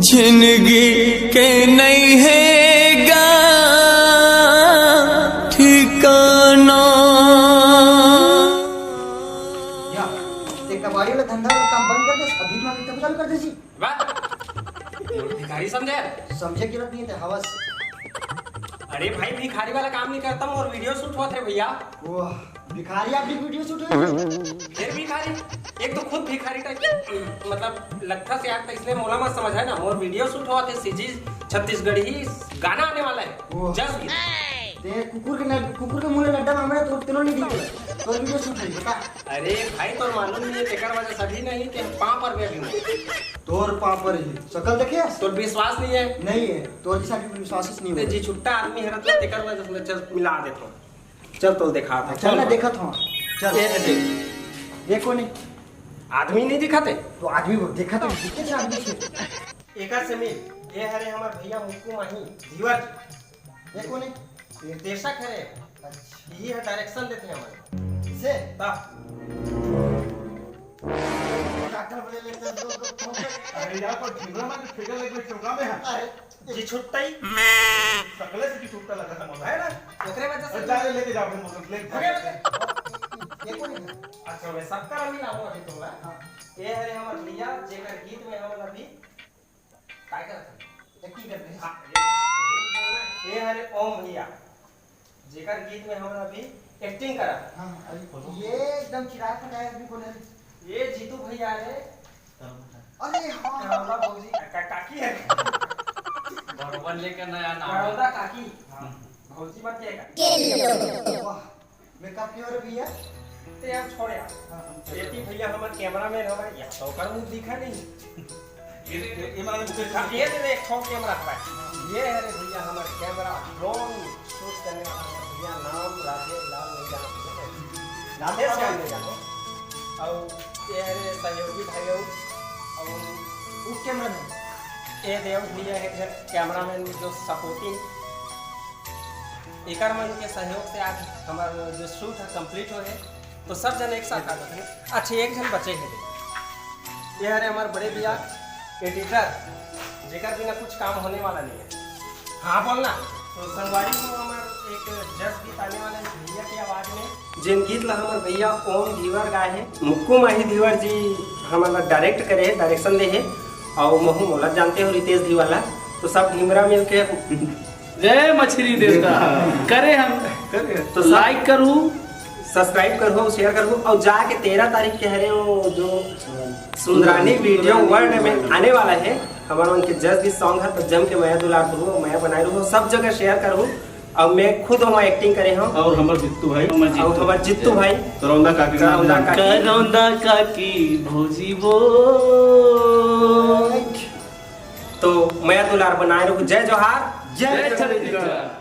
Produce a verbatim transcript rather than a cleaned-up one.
जिंदगी के नहीं है गा ठिकाना। या, ते कबाड़ी वाला धंधा वाला काम बंद कर दे, अभी मांगे तब चालू कर दे जी। वाह, भिखारी समझे? समझे की जरूरत नहीं है, हवस। अरे भाई, भिखारी वाला काम नहीं करता हूँ और वीडियो शूट हुआ थे भैया। वाह, भिखारी आप भी वीडियो शूट हुई? फिर भिखारी, एक तो खुद भिखारी टाइप, मतलब लगता से आता, इसलिए मोला मत समझ है ना। और वीडियो शूट हुआ थे सीजी छत्तीसगढ़ी गाना आने वाला है, वाह। जस गीत। ते कुकुर के नड, कुकुर के मुंह में नड्डा मामला तो तेलो नहीं दिखे, तो वीडियो शूट हुई बता। अरे भाई, तोर मालूम नहीं है, तेकर वजह से अभी नहीं, ते पाँव पर भी अभी हूँ। तोर पाँव पर ही शकल देखे? तोर विश्वास नहीं है। नहीं है, तोर जैसा भी विश्वास नहीं ते है। जी छुट्टा आदमी है, रत्ना, तेकर वजह से मैं चल मिला देता हूँ। चल, तो देखा था। चल ना, देखा था। चल। ये दे। देखो नहीं, आदमी नहीं दिखाते। तो आदमी वो देखा तो दिखे से आदमी से। एकर से मिल, ये हरे हमार भैया मुक्कू माही धीवर, देखो नहीं। निर्देशक हरे। अच्छा, ये है डायरेक्शन देते हैं हमारे। से ता डॉक्टर बोले ले चल दो, दो, दो, अरे यार, पर ढिमरा में फिगर लग गई, चौका में है। अरे जी छुट्टा ही सकले से की टूटता लगा था मजा। है ना, ओकरे वजह अरे से। जा ले, लेके जा अपने मोटरसाइकिल, ले। देखो नहीं। अच्छा, मैं सबका रवि लाभो अभी तो है। हाँ, ये हरे हमार भैया, जेकर गीत में हम अभी काय करत हन? एक्टिंग कर रहे हैं। हाँ, ये ये हरे ओम भैया, जेकर गीत में हम अभी एक्टिंग करत। हाँ, अरे ये एकदम चिराग फटाया अभी बोले। ये जीतू भैया रे, अरे हाँ, करौंदा भौजी का, काकी है। बरोबर लेकर नया नाम। करौंदा काकी। भौजी मत कहेगा। वाह, मेकअप क्यों रे भैया? ते यार छोड़ यार। हाँ, हाँ। ये ती भैया हमार कैमरामैन हमारे, या तो ओकर मुंह दिखा नहीं। ये, ये, ये मारा मुझे हाँ, ये दे दे, एक ठो कैमरा हमारे। ये है रे भैया हमारे कैमरा, ड्रोन शूट करने वाला हमारे भैया, नाम राधे लाल नहीं जाना भैया। राधे श्याम नहीं जाना। और ये है रे सहयोगी भाई, और वो कैमरा मैन। ये देव भैया है इधर कैमरामैन जो सपोर्टिंग। एकर मन के सहयोग से आज हमार जो शूट है कंप्लीट हो है, तो सब जन एक साथ आ जाते हैं। अच्छा, एक जन बचे हैं। ये हरे हमार बड़े भैया एडिटर, जेकर बिना कुछ काम होने वाला नहीं है। हाँ बोलना। तो संगवारी को हमार एक जस गीत आने वाला है भैया की आवाज में, जिन गीत ला हमार भैया ओम धीवर गाए हैं, मुक्कू माही धीवर जी हमारा डायरेक्ट करे हैं, डायरेक्शन दे हैं, और महू मोला जानते हो रितेश धीवर ला, तो सब ढिमरा मिलके जय मछली देवता। करे हम। कर तो लाइक करू। सब्सक्राइब करहू, शेयर करहू, और जाके तेरह तारीख के हरे वो जो सुंदरानी वीडियो वर्ल्ड में आने वाला है, हमारे मन के जस भी सॉन्ग है, तो जम के मया दुलार दू, मया बनाए रहू, सब जगह शेयर करहू। और मैं खुद वहाँ एक्टिंग करे हूँ, और हमर जित्तू भाई, और हमारे जित्तू भाई, करौंदा काकी के नाम करौंदा जान। काकी। करौंदा काकी भौजी वो। तो मया दुलार बनाए रहू। जय जोहार। जय छत्तीसगढ़।